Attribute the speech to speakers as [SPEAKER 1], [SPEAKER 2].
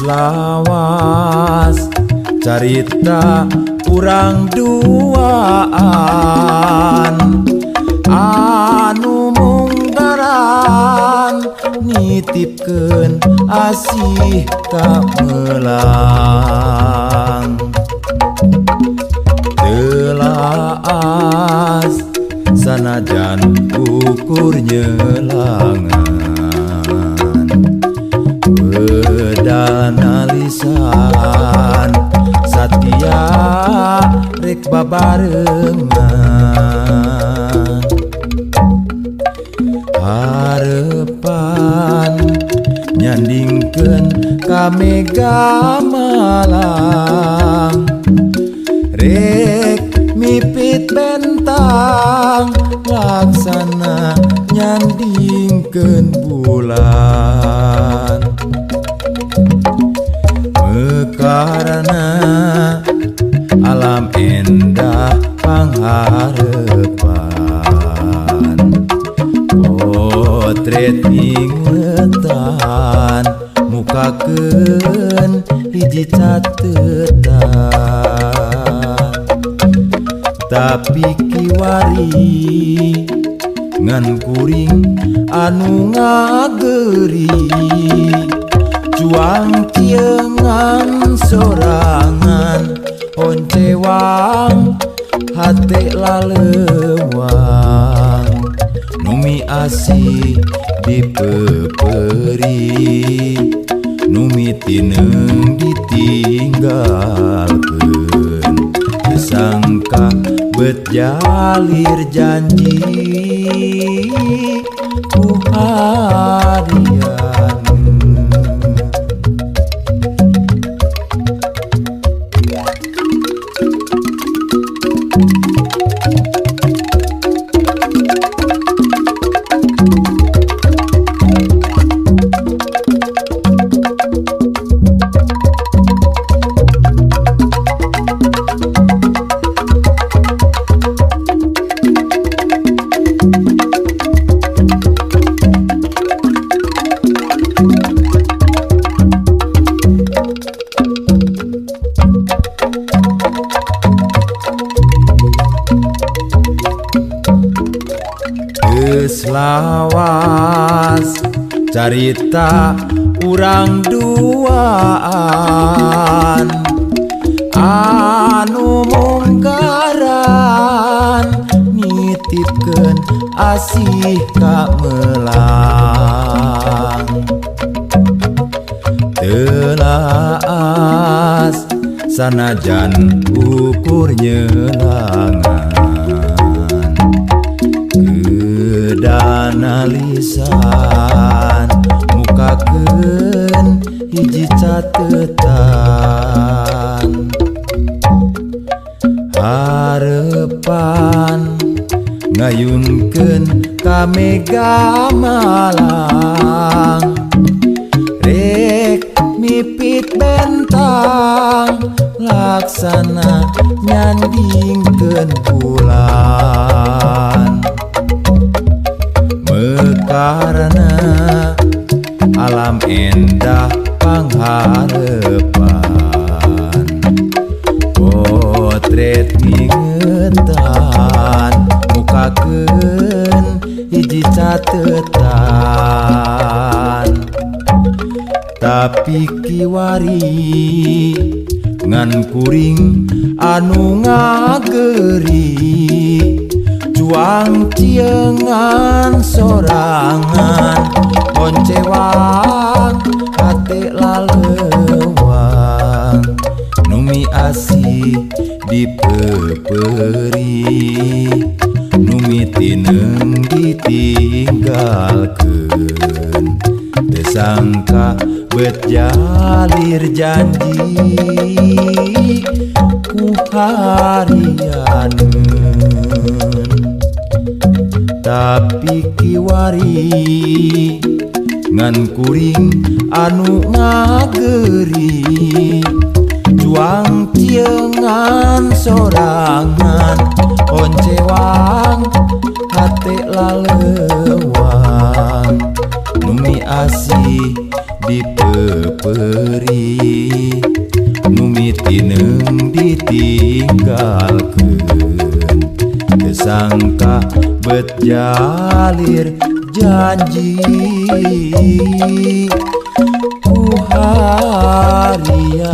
[SPEAKER 1] Lawas carita urang duaan anu munggaran nitipkeun asih ka melang. Telaas sanajan ukur nyelangan wedana lisan satia rek babarengan. Harepan nyandingkeun ka Mega Malang rek mipit bentang laksana nyandingkeun bulan. Mekarna alam endah pangharepan potret ingetan mukakeun hiji catetan. Tapi kiwari ngan kuring anu ngageri cuang ciengan sorangan honcewang hate lalewang numi asih dipeperi numi tineng ditinggalkeun. Sangka bet jalir janji ku harian. Geus lawas carita urang duaan anu munggaran nitipkeun asih ka melang. Telaas sanajan ukur nyelangan kedana lisan mukakeun hiji catetan. Harepan ngayunkeun ka Mega Malang rek mipit bentang laksana nyandingkeun bulan. Mekarna alam endah pangharepan potret ingetan mukakeun hiji catetan. Tapi kiwari ngan kuring anu ngageri cuang ciengan sorangan honcewang hate lalewang numi asih dipeperi numi tineng ditinggalkeun. Teu sangka bet jalir janji ku harianeun. Tapi kiwari ngan kuring anu ngageri cuang ciengan sorangan honcewang hate lalewang numi asih Dipeperi nu mitineung ditinggalkeun, teu sangka bet jalir janji ku harian.